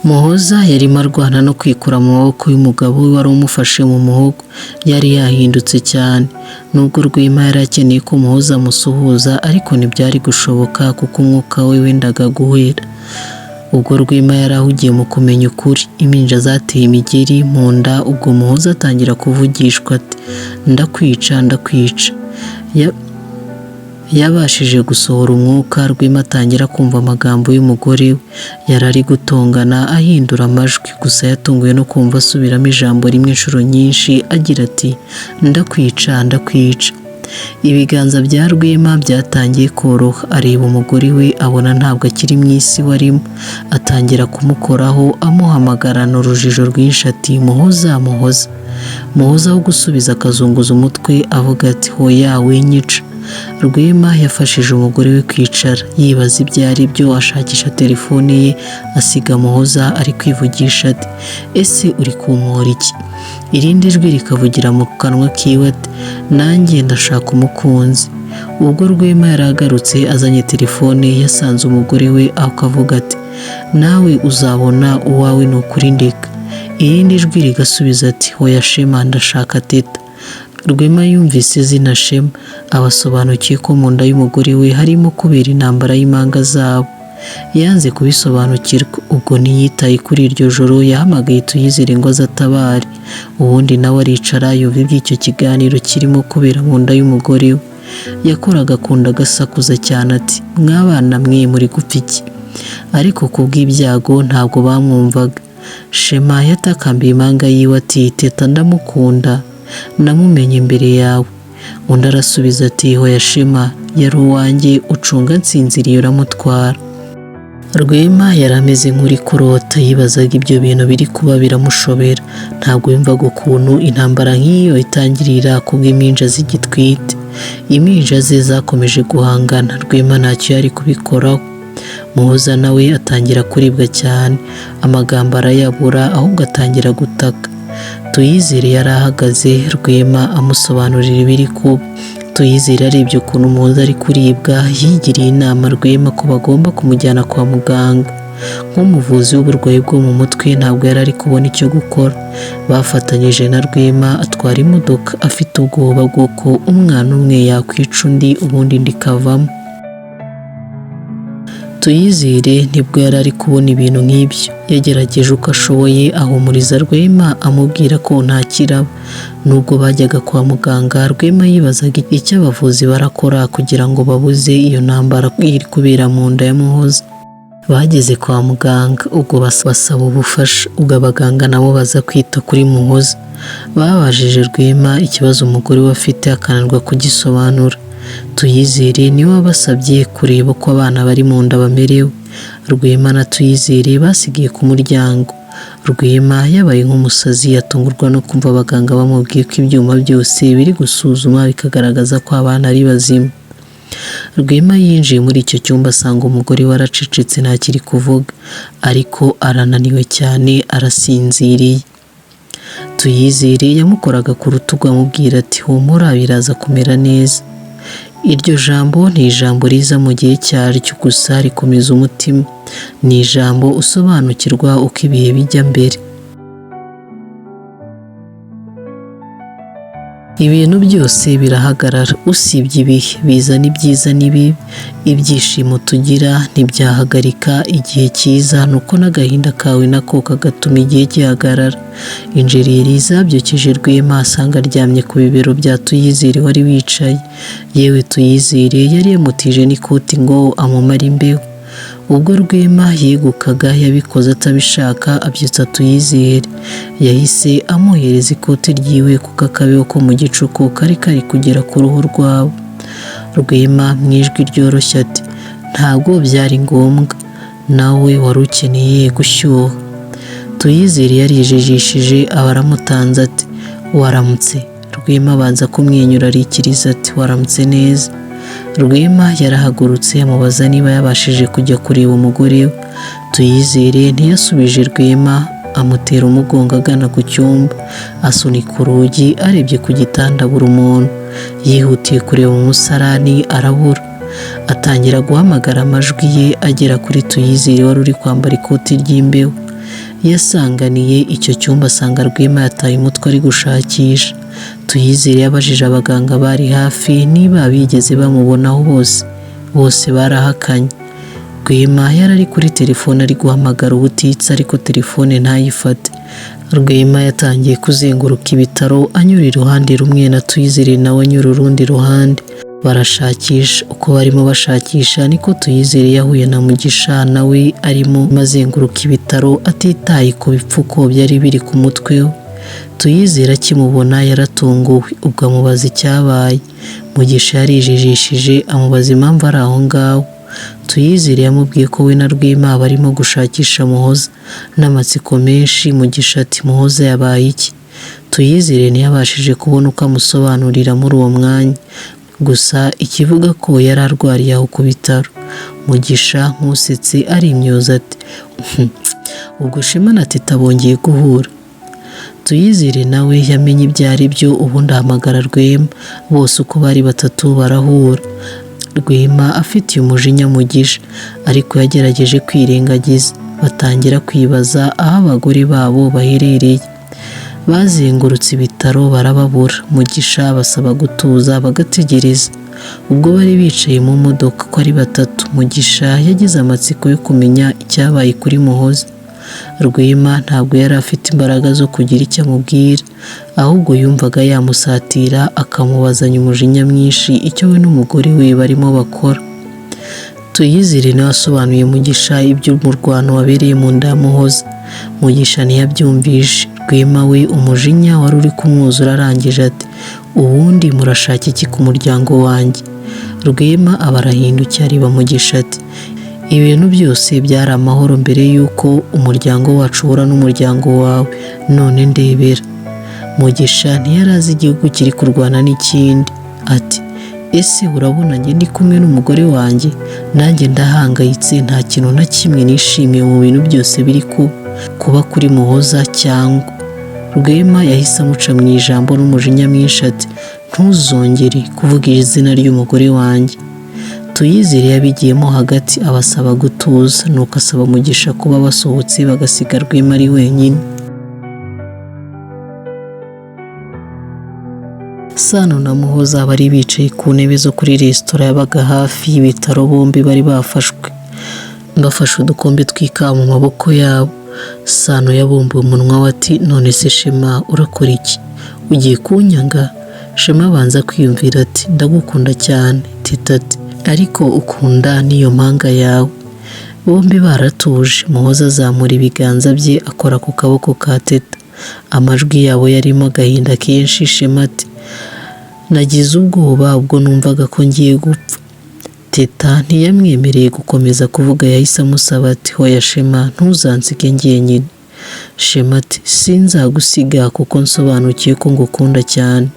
Muhoza yarimo arwana no kwikura mu maboko y'umugabo we wari umufashe mu muhogo. Yari yahindutse cyane. Nubwo Rwema yari akeneye ko Muhoza amusuhuza, ariko ntibyari gushoboka kuko umwuka we wendaga guhera. Ubwo Rwema yari ahugiye mu kumenya ukuri, impinja zateye imigeri mu nda, ubwo Muhoza atangira kuvugishwa ati: "Ndakwica, ndakwica." Yabashije gusohora umwuka, Rwema atangira kumva amagambo y'umugore we. Yari ari gutongana ahindura amajwi, gusa yatunguwe no kumva asubiramo ijambo rimwe inshuro nyinshi agira ati: "Ndakwica, ndakwica." Ibiganza bya Rwema byatangiye koroha, areba umugore we abona ntabwo akiri mu isi warimo, atangira kumukoraho amuhamagarana urujijo rwinshi ati: "Muhoza, Muhoza." Muhoza aho gusubiza akazunguza umutwe avuga ati: "Hoya, winyica." Rwema yafashije umugore we kwicara, yibaza ibyo ari byo, ashakisha telefone ye, asiga Muhoza ari kwivugisha ati: "Ese uri kumpora iki?" Irindi jwi rikavugira mu kanwa kiwe ati: "Nanjye ndashaka umukunzi." Ubwo Rwema yari agarutse azanye telefone, yasanze umugore we akavuga ati: "Nawe uzabona uwawe, ni ukuri ndeka." Irindi jwi rigasubiza ati: "Hoya Shema, ndashaka Teta." Rwema yumvise izina Shema abasobanukiwe ko mu nda y'umugore we harimo kubera intambara y'impanga zabo. Yanze kubisobanukirwa, ubwo ntiyitaye kuri iryo joro, yahamagaye Tuyizere ngo aze atabare, ubundi nawe aricara yumva iby'icyo kiganiro kirimo kubera mu nda y'umugore we. Yakoraga ku nda agasakuza cyane ati: "Mwabana mwe, muri gupfa iki?" Ariko ku bw'ibyago ntabwo bamwumvaga. Shema yatakambiye impanga yiwe ati: "Teta ndamukunda, namumenye imbere yawe." Undi arasubiza ati: "Hoya Shema, yari uwanjye, ucunga nsinziriye uramutwara." Rwema yari ameze nk'uri kurota, yibazaga ibyo bintu biri kuba biramushobera. Ntabwo yumvaga ukuntu intambara nk'iyo itangirira ku bw'impinja zigitwite. Impinja ze zakomeje guhangana, Rwema ntacyo yari kubikoraho. Muhoza nawe atangira kuribwa cyane, amagambo arayabura, ahubwo atangira gutaka. Tuyizere yari ahagaze, Rwema amusobanurira ibiri kuba. Tuyizere arebye ukuntu Muhoza ari kuribwa, yigiriye inama Rwema ko bagomba kumujyana kwa muganga. Nk'umuvuzi w'uburwayi bwo mu mutwe ntabwo yari ari kubona icyo gukora. Bafatanyije na Rwema atwara imodoka afite ubwoba bw'uko umwana umwe yakwica undi, ubundi indi ikavamo. Tuyizere nibwo yari ari kubona ibintu nk'ibyo. Yagerageje uko ashoboye ahumuriza Rwema amubwira ko nta kiraba. Nubwo bajyaga kwa muganga, Rwema yibazaga icyo abavuzi barakora kugira ngo babuze iyo ntambara iri kubera mu nda ya Muhoza. Bageze kwa muganga, ubwo basaba ubufasha, ubwo abaganga nabo baza kwita kuri Muhoza. Babajije Rwema ikibazo umugore we afite akananirwa kugisobanura. Tuyizere niwe wabasabye kureba uko abana bari mu nda bamerewe. Rwema na Tuyizere basigaye ku muryango. Rwema yabaye nk'umusazi, atungurwa no kumva abaganga bamubwiye ko ibyuma byose biri gusuzuma bikagaragaza ko abana ari bazima. Rwema yinjiye muri icyo cyumba asanga umugore we aracecetse ntakiri kuvuga, ariko arananiwe cyane, arasinziriye. Tuyizere yamukoraga ku rutugu amubwira ati: "Humura, biraza kumera neza." Iryo jambo ni ijambo riza mu gihe cyaryo gusa rikomeza umutima. Ni ijambo usobanukirwa uko ibihe bijya mbere. Ibintu byose birahagarara usibye ibihe bizana ibyiza n'ibibi. Ibyishimo tugira ntibyahagarika igihe cyiza, nuko n'agahinda kawe nako kagatuma igihe gihagarara. Injereri zabyukije Rwema asanga aryamye ku bibero bya Tuyizere wari wicaye. Yewe, Tuyizere yari yamutije n'ikoti ngo amumare imbeho. Ubwo Rwema yegukaga yabikoze atabishaka abyutsa Tuyizere. Yahise amuhereza ikote ryiwe kuko akabeho ko mu gicuku kari kari kugera ku ruhu rwabo. Rwema mu ijwi ryoroshye ati: "Ntabwo byari ngombwa, nawe wari ukeneye gushyuha." Tuyizere yarijijishije aba aramutanze ati: "Waramutse." Rwema abanza kumwenyura arikiriza ati: "Waramutse neza." Rwema yarahagurutse amubaza niba yabashije kujya kureba umugore we. Tuyizere ntiyasubije Rwema, amutera umugongo agana ku cyumba, asunika urugi, arebye ku gitanda abura umuntu. Yihutiye kureba mu musarani arabura. Atangira guhamagara amajwi ye agera kuri Tuyizere wari uri kwambara ikoti ry'imbeho. Yasanganiye icyo cyumba asanga Rwema yataye umutwe ari gushakisha. Tuyizere yabajije abaganga bari hafi niba bigeze bamubonaho bose. Bose barahakanye. Rwema yari ari kuri telefone ari guhamagara ubutitsa ariko telefone ntayifate. Rwema yatangiye kuzenguruka ibitaro anyura iruhande rumwe na Tuyizere nawe anyura urundi ruhande. Barashakisha, uko barimo bashakisha niko Tuyizere yahuye na Mugisha nawe arimo azenguruka ibitaro atitaye ku bipfuko byari biri ku mutwe we. Tuyizere akimubona yaratunguwe, ubwo amubaza icyabaye. Mugisha yarijijishije amubaza impamvu ari aho ngaho. Tuyizere yamubwiye ko we na Rwema barimo gushakisha Muhoza. N'amatsiko menshi Mugisha ati Muhoza yabaye iki? Tuyizere ntiyabashije kubona uko amusobanurira muri uwo mwanya. Gusa ikivuga ko yari arwariye aho ku bitaro. Mugisha nkusetse arimyoza ati ubwo Shema na Teta bongeye guhura. Tuyizere nawe yamenye ibyo ari byo ubundi ahamagara Rwema. Bose uko bari batatu barahura. Rwema afitiye umujinya Mugisha ariko yagerageje kwirengagiza. Batangira kwibaza aho abagore babo baherereye. Bazengurutse ibitaro barababura. Mugisha abasaba gutuza bagategereza. Ubwo bari bicaye mu modoka uko ari batatu, Mugisha yagize amatsiko yo kumenya icyabaye kuri Muhoza. Rwema ntabwo yari afite imbaraga zo kugira icyo amubwira, ahubwo yumvaga yamusatira akamubazanya umujinya mwinshi icyo we n'umugore we barimo bakora. Tuyizere nawe asobanuye Mugisha iby'umurwano wabereye mu nda ya Muhoza. Mugisha ntiyabyumvishe. Rwema we umujinya wari uri kumwuzura arangije ati ubundi murashaka iki ku muryango wanjye? Rwema aba arahindukiye areba Mugisha ati ibintu byose byari amahoro mbere y'uko umuryango wacu uhura n'umuryango wawe, none ndebera. Mugisha ntiyari azi igihugu kiri kurwana n'ikindi. Ati ese urabona njye ndi kumwe n'umugore wanjye? Nanjye ndahangayitse, nta kintu na kimwe nishimiye mu bintu byose biri kuba kuri Muhoza cyangwa. Rwema yahise amuca mu ijambo n'umujinya mwinshi ati ntuzongere kuvuga izina ry'umugore wanjye. Tuyizere yabigiyemo hagati abasaba gutuza, nuko asaba Mugisha kuba basohotse bagasiga Rwema ari wenyine. Sano na Muhoza bari bicaye ku ntebe zo kuri resitora yabaga hafi y'ibitaro, bombi bari bafashwe bafashe udukombe tw'ikawa mu maboko yabo. Sano yabumbuye umunwa we ati none se Shema urakora iki? Ugiye kunyanga? Shema abanza kwiyumvira ati ndagukunda cyane. Teta ati ariko ukunda n'iyo mpanga yawe. Bombi baratuje. Muhoza azamura ibiganza bye akora ku kaboko ka Teta. Amajwi yabo yarimo agahinda kenshi. Shema ati nagize ubwoba ubwo numvaga ko ngiye gupfa. Teta ntiyamwemereye gukomeza kuvuga, yahise amusaba ati hoya Shema ntuzansige njyenyine. Shema ati sinzagusiga kuko nsobanukiwe ko ngukunda cyane.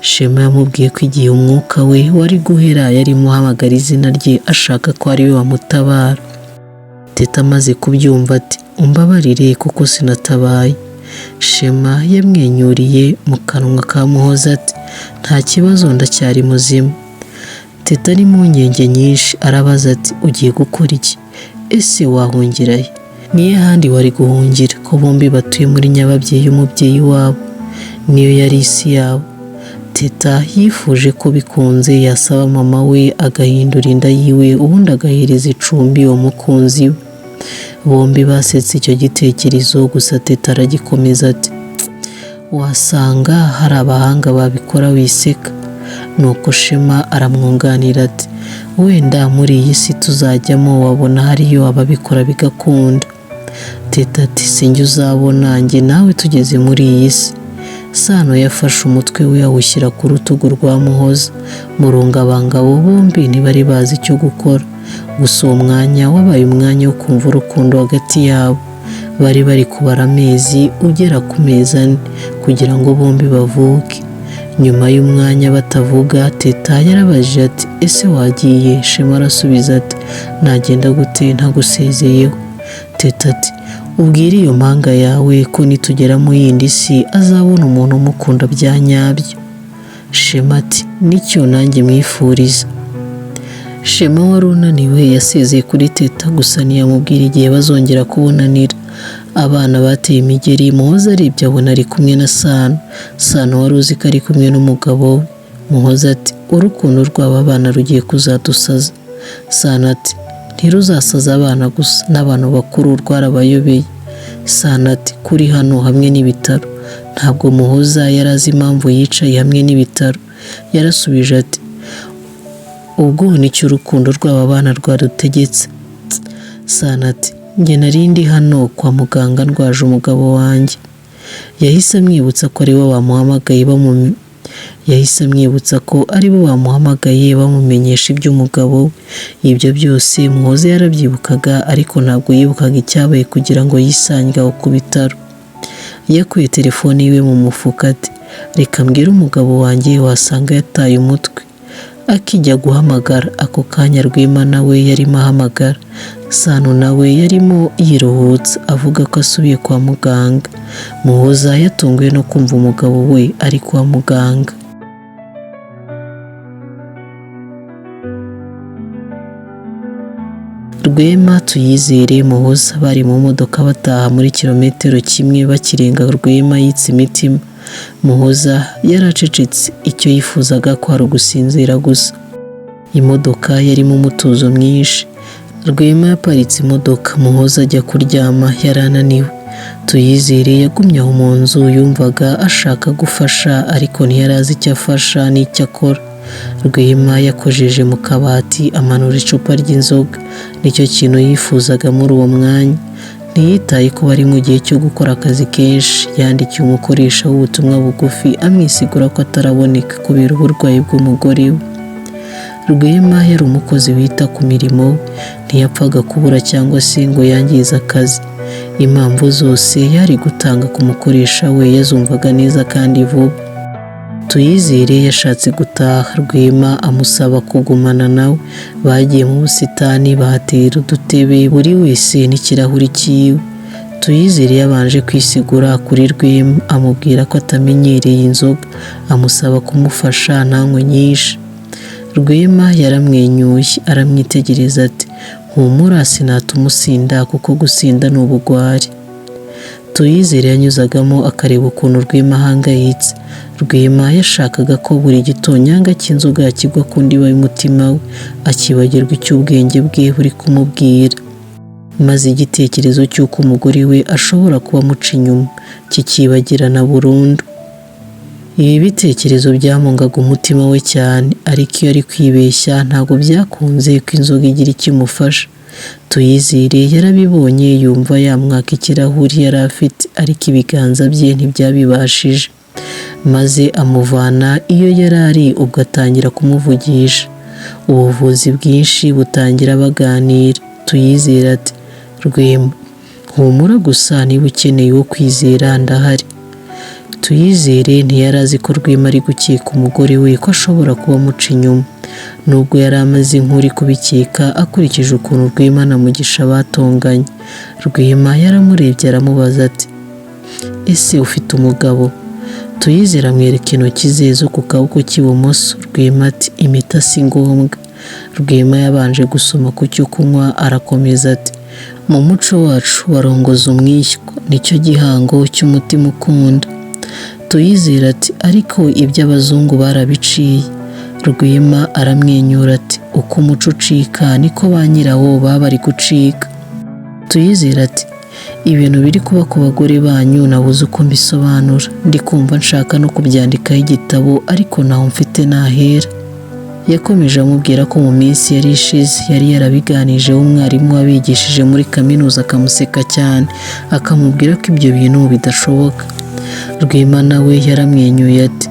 Shema yamubwiye ko igihe umwuka we wari guhera yarimo ahamagara izina rye ashaka ko ari we wamutabara. Teta amaze kubyumva ati umbabarire kuko sinatabaye. Shema yamwenyuriye mu kanwa ka Muhoza ati nta kibazo ndacyari muzima. Teta ari mu nkenge nyinshi arabaza ati ugiye gukora iki? Ese wahungira he? Niyo handi wari guhungira ko bombi batuye muri nyababyeyi y'umubyeyi wabo, niyo yari isi yabo. Teta yifuje ko bikunze yasaba mama we agahindura inda yiwe ubundi agahereza icumbi uwo mukunzi we. Bombi basetse icyo gitekerezo, gusa Teta aragikomeza ati wasanga hari abahanga babikora wiseka. Nuko Shema aramwunganira ati wenda muri iyi si tuzajyamo wabona hariyo ababikora bigakunda. Teta ati sinjye uzabona njye nawe tugeze muri iyi si. Sano yafashe umutwe we awushyira ku rutugu rwa Muhoza. Murungabangabo bombi ntibari bazi icyo gukora. Gusa uwo mwanya wabaye umwanya wo kumva urukundo hagati yabo. Bari bari kubara amezi ugera ku mezi 4 kugira ngo bombi bavuke. Nyuma y'umwanya batavuga, Teta yarabajije ati ese wagiye? Shema arasubiza ati nagenda gute ntagusezeyeho? Teta ati ubwire iyo mpanga yawe ko nitugera mu yindi si azabona umuntu umukunda bya nyabyo. Shema ati nicyo nanjye mwifuriza. Shema wari unaniwe yasezeye kuri Teta, gusa ntiyamubwira igihe bazongera kubonanira. Abana bateye imigeri. Muhoza arebye abona ari kumwe na Sano. Sano wari uzi ko ari kumwe n'umugabo we. Muhoza ati: "Urukundo rw'aba bana rugiye kuzadusaza." Sano ati: "Ntiruzasaza abana gusa, n'abantu bakuru rwarabayobeye." Sano ati: "Kuri hano hamwe n'ibitaro." Ntabwo Muhoza yari azi impamvu yicaye hamwe n'ibitaro. Yarasubije ati: "Ubwo nicyo urukundo rw'aba bana rwadutegetse." Sano ati: "Njye nari ndi hano kwa muganga ndwaje umugabo wanjye." Yahise amwibutsa ko aribo bamuhamagaye yahise amwibutsa ko aribo bamuhamagaye bamumenyesha iby'umugabo we. Ibyo byose Muhoza yarabyibukaga, ariko ntabwo yibukaga icyabaye kugira ngo yisange aho ku bitaro. Yakuye telefone yiwe mu mufuka ati: "Reka mbwire umugabo wanjye, wasanga yataye umutwe." Akijya guhamagara, ako kanya Rwema nawe yarimo ahamagara. Sano nawe yarimo yiruhutsa avuga ko asubiye kwa muganga. Muhoza yatunguwe no kumva umugabo we ari kwa muganga. Rwema, Tuyizere, Muhoza bari mu modoka bataha. Muri kilometero kimwe bakirenga, Rwema yitse imitima. Muhoza yaracecetse, icyo yifuzaga kwari ugusinzira gusa. Imodoka yarimo umutuzo mwinshi. Rwema yaparitse imodoka, Muhoza ajya kuryama, yari ananiwe. Tuyizere yagumye aho mu nzu, yumvaga ashaka gufasha ariko ntiyari azi icyo afasha n'icyo akora. Rwema yakojeje mu kabati amanura icupa ry'inzoga, nicyo kintu yifuzaga muri uwo mwanya. Ntiyitaye ko bari mu gihe cyo gukora akazi kenshi. Yandikiye umukoresha w'ubutumwa bugufi amwisigura ko ataraboneka kubera uburwayi bw'umugore we. Rwema yari umukozi wita ku mirimo, ntiyapfaga kubura cyangwa se ngo yangize akazi. Impamvu zose yari gutanga ku mukoresha we yazumvaga neza kandi vuba. Tuyizere yashatse gutaha, Rwema amusaba kugumana nawe. Bagiye mu busitani bahatera udutebe, buri wese n'ikirahuri cyiwe. Tuyizere yabanje kwisigura kuri Rwema, amubwira ko atamenyereye inzoga, amusaba kumufasha ntanywe nyinshi. Rwema yaramwenyuye aramwitegereza ati: "Humura, sinatuma usinda kuko gusinda ni ubugwari." Tuyizere yanyuzagamo akareba ukuntu Rwema ahangayitse. Rwema yashakaga ko buri gitonyanga cy'inzoga kigwa ku ndiba y'umutima we, akibagirwa icyo ubwenge bwe buri kumubwira, maze igitekerezo cy'uko umugore we ashobora kuba amuca inyuma kikibagirana burundu. Ibi bitekerezo byamungaga umutima we cyane, ariko iyo ari kwibeshya ntabwo byakunze ko inzoga igira icyo imufasha. Tuyizere yarabibonye, yumva yamwaka ikirahuri yari afite, ariko ibiganza bye ntibyabibashije, maze amuvana iyo yari ari, ubwo atangira kumuvugisha. Ubuvuzi bwinshi butangira baganira. Tuyizere ati: "Rwema, humura gusa, niba ukeneye uwo kwizera ndahari." Tuyizere ntiyari azi ko Rwema ari gukeka umugore we ko ashobora kuba amuca inyuma, nubwo yari amaze inkuru kubikeka akurikije ukuntu Rwema na Mugisha batonganye. Rwema yaramurebye aramubaza ati: "Ese ufite umugabo?" Tuyizere amwereka intoki ze zo ku kaboko k'ibumoso. Rwema ati: "Impeta si ngombwa." Rwema yabanje gusoma ku cyo kunywa, arakomeza ati: "Mu muco wacu barongoza umwishywa, nicyo gihango cy'umutima ukunda." Tuyizere ati: "Ariko iby'abazungu barabiciye." Rwema aramwenyura ati: "Uko umuco ucika niko ba nyirawo baba bari gucika." Tuyizere ati: "Ibintu biri kuba ku bagore banyu nabuze uko mbisobanura, ndi kumva nshaka no kubyandikaho igitabo ariko ntaho mfite nahera." Yakomeje amubwira ko mu minsi yari ishize yari yarabiganijeho umwarimu wabigishije muri kaminuza, akamuseka cyane, akamubwira ko ibyo bintu bidashoboka. Rwema nawe yaramwenyuye ati: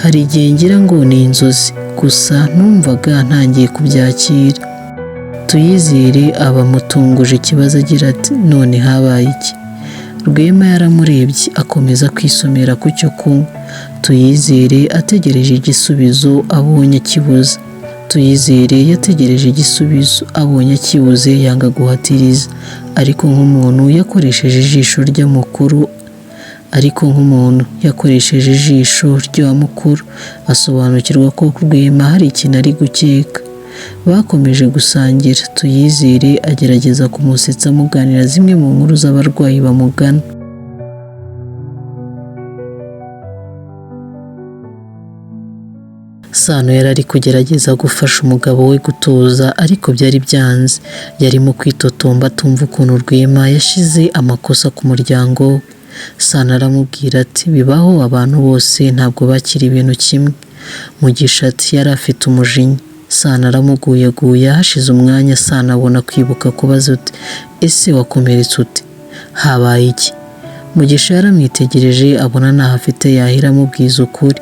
"Hari igihe ngira ngo ni inzozi, gusa numvaga ntangiye kubyakira." Tuyizere aba amutunguje ikibazo agira ati: "None habaye iki?" Rwema yaramurebye akomeza kwisomera ku cyo kunywa. Tuyizere ategereje igisubizo abonye akibuze. Tuyizere yategereje igisubizo abonye akibuze, yanga guhatiriza, ariko nk'umuntu yakoresheje ijisho ry'amakuru ariko nk'umuntu yakoresheje ijisho rya mukuru asobanukirwa ko Rwema hari ikintu ari gukeka. Bakomeje gusangira, Tuyizere agerageza kumusetsa amuganira zimwe mu nkuru z'abarwayi bamugana. Sano yari ari kugerageza gufasha umugabo we gutuza ariko byari byanze. Yarimo kwitotomba atumva ukuntu Rwema yashyize amakosa ku muryango we. Sano aramubwira ati bibaho, abantu bose ntabwo bakira ibintu kimwe. Mugisha ati yari afite umujinya. Sano aramuguyaguya, hashize umwanya Sano abona kwibuka kubaza uti ese wakomeretse ute? Habaye iki? Mugisha yaramwitegereje abona ntaho afite yahera amubwiza ukuri.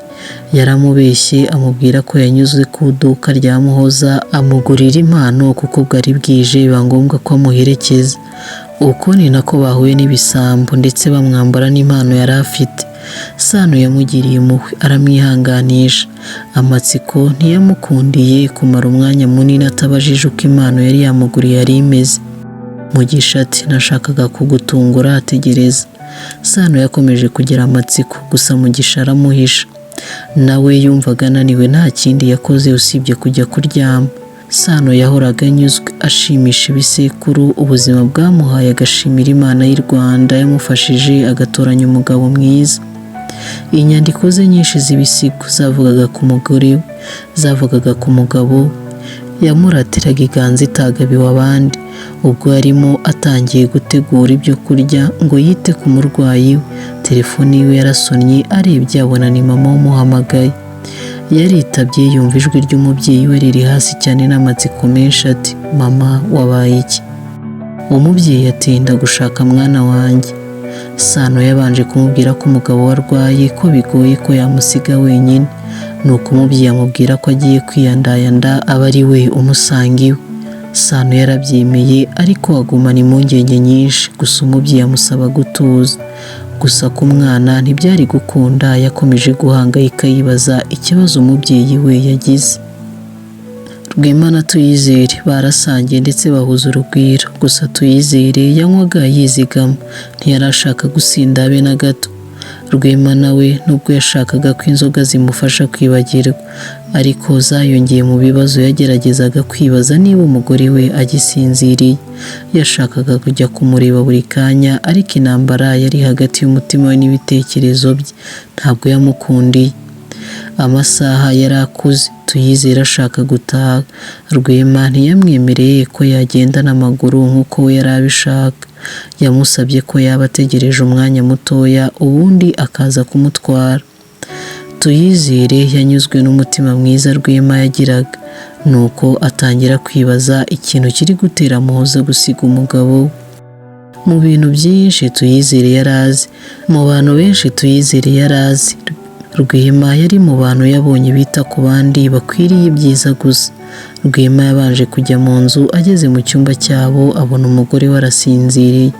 Yaramubeshye amubwira ko yanyuze ku iduka rya Muhoza amugurira impano kuko bwari bwije biba ngombwa ko amuherekeza. Uko ni nako bahuye n'ibisambo ndetse bamwambura n'impano yari afite. Sano yamugiriye impuhwe aramwihanganisha. Amatsiko ntiyamukundiye kumara umwanya munini atabajije uko impano yari yamuguriye yari imeze. Mugisha ati nashakaga kugutungura ategereza. Sano yakomeje kugira amatsiko gusa Mugisha aramuhisha. Nawe yumvaga ananiwe nta kindi yakoze usibye kujya kuryama. Sano yahoraga anyuzwe ashimisha ibisekuru ubuzima bwamuhaye, agashimira Imana y'u Rwanda yamufashije agatoranya umugabo mwiza. Inyandiko ze nyinshi z'ibisigo zavugaga ku mugore we, zavugaga ku mugabo we. Yamuratiraga iganza itagabiwe abandi. Ubwo yarimo atangiye gutegura ibyo kurya ngo yite ku murwayi we, telefoni yiwe yarasonnye, arebye abona ni mama umuhamagaye. Yaritabye yumva ijwi ry'umubyeyi we riri hasi cyane n'amatsiko menshi ati mama wabaye iki? Umubyeyi ati ndagushaka mwana wanjye. Sano yabanje kumubwira ko umugabo we arwaye, ko bigoye ko yamusiga wenyine. Nuko umubyeyi amubwira ko agiye kwiyandayanda aba ari we umusanga iwe. Sano yarabyemeye ariko agumana impungenge nyinshi, gusa umubyeyi amusaba gutuza. Gusa ku mwana ntibyari gukunda, yakomeje guhangayika yibaza ikibazo umubyeyi we yagize. Rwema na Tuyizere barasangiye ndetse bahuza urugwiro, gusa Tuyizere yanywaga yizigama, ntiyari gusinda habe na gato. Rwema nawe nubwo yashakaga ko inzoga zimufasha kwibagirwa, ariko zayongeye mu bibazo yageragezaga kwibaza niba umugore we agisinziriye. Yashakaga kujya kumureba buri kanya, ariko intambara yari hagati y'umutima we n'ibitekerezo bye ntabwo yamukundiye. Amasaha yari akuze, Tuyizere ashaka gutaha. Rwema ntiyamwemereye ko yagenda n'amaguru nk'uko we yari abishaka. Yamusabye ko yaba ategereje umwanya mutoya ubundi akaza kumutwara. Tuyizere yanyuzwe n'umutima mwiza Rwema yagiraga, nuko atangira kwibaza ikintu kiri gutera Muhoza gusiga umugabo we. Mu bintu byinshi Tuyizere yari azi, mu bantu benshi Tuyizere yari azi, Rwema yari mu bantu yabonye bita ku bandi bakwiriye ibyiza gusa. Rwema yabanje kujya mu nzu, ageze mu cyumba cyabo abona umugore we arasinziriye.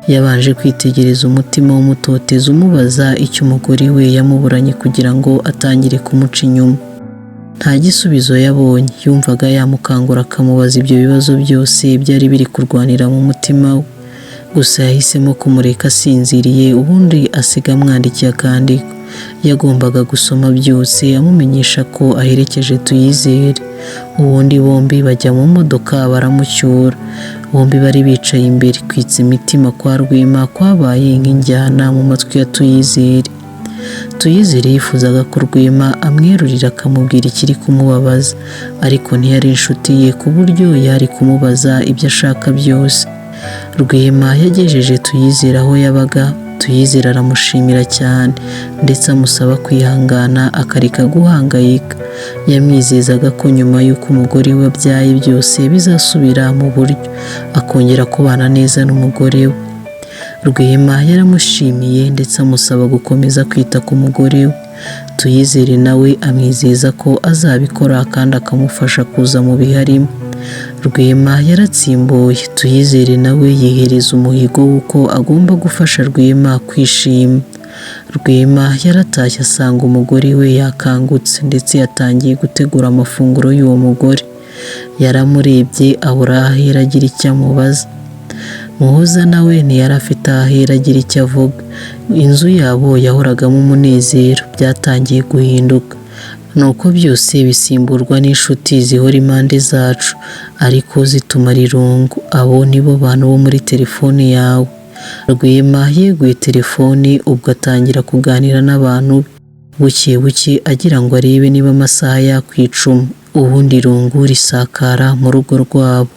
Yabanje kwitegereza umutima w'umutoteza umubaza icyo umugore we yamuburanye kugira ngo atangire kumuca inyuma. Nta gisubizo yabonye, yumvaga yamukangura akamubaza ibyo bibazo byose byari biri kurwanira mu mutima we. Gusa yahisemo kumureka asinziriye, ubundi asiga amwandikiye akandiko yagombaga gusoma byose amumenyesha ko aherekeje Tuyizere. Ubundi bombi bajya mu modoka baramucyura. Bombi bari bicaye imbere. Kwitsa imitima kwa Rwema kwabaye nk'injyana mu matwi ya Tuyizere. Tuyizere yifuzaga ko Rwema amwerurira akamubwira ikiri kumubabaza, ariko ntiyari inshuti ye ku buryo yari kumubaza ibyo ashaka byose. Rwema yagejeje Tuyizere aho yabaga. Tuyizere aramushimira cyane ndetse amusaba kwihangana akareka guhangayika. Yamwizezaga ko nyuma y'uko umugore we abyaye byose bizasubira mu buryo, akongera kubana neza n'umugore we. Rwema yaramushimiye ndetse amusaba gukomeza kwita ku mugore we. Tuyizere nawe amwizeza ko azabikora kandi akamufasha kuza mu bihe arimo. Rwema yaratsimbuye, Tuyizere nawe yihereza umuhigo w'uko agomba gufasha Rwema kwishima. Rwema yaratashye asanga umugore we yakangutse ndetse yatangiye gutegura amafunguro y'uwo mugore. Yaramurebye abura aho ahera agira icyo amubaza. Muhoza nawe ntiyari afite aho ahera agira icyo avuga. Inzu yabo yahoragamo umunezero, byatangiye guhinduka. Nuko byose bisimburwa n'inshuti zihora impande zacu ariko zitumara irungu. Abo nibo bantu bo muri telefone yawe. Rwema yeguye telefoni, ubwo atangira kuganira n'abantu be buke buke, agira ngo arebe niba amasaha yakwicuma, ubundi irungu risakara mu rugo rwabo.